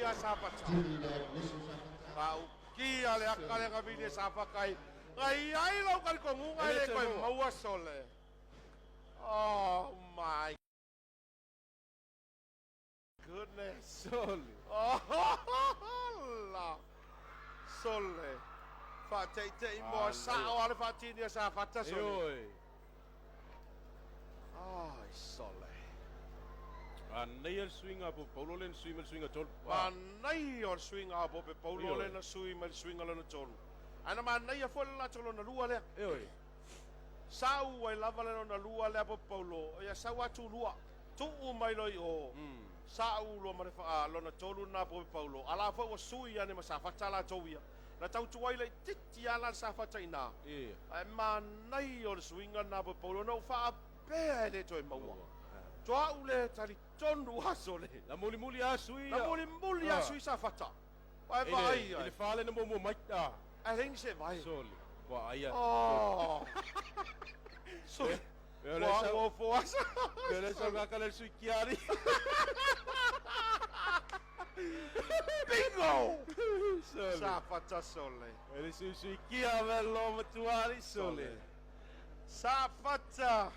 a Safata. Faukia le aka le gavili e Safata ai. Ngai ai lau talitonuga e le toe maua sole. Oh my goodness. Sole. Oh la. Sole. Faateitei moa sao a le faatini a Safata sole. Ioe. Ai sole. Manaia le suiga a Pope Paulo lea na sui mai le suiga tolu. Manaia o le suiga a Pope Paulo lea na sui mai le suiga lona tolu. Ae na manaia foi le latou lona lua lea. Ioe. Sau ai lava le lona lua lea Pope Paulo, ia sau atu lua. Tuu mai loa i o. Sau loa ma le lona tolu lena Pope Paulo. A la foi ua sui ane ma Safata latou ia. Na tau tuai laitiiti lava la le Safata i ina. Ae manaia o le suiga lena Pope Paulo na ou faapea e le toe maua. Toau le talitonu aso le. Na mulimuli lava sui. Na mulimuli lava sui Safata. Ae vaai ai. I le fa lea na muamua mai. Ae leai ni se vae. Sole. Ua aia. Oh. Sole. Ua ua fo asa. Pe le sau kaka le sui kiari. Bingo! Sole. Safata sole. Ele sui sui kia me lo matuari sole. Safata.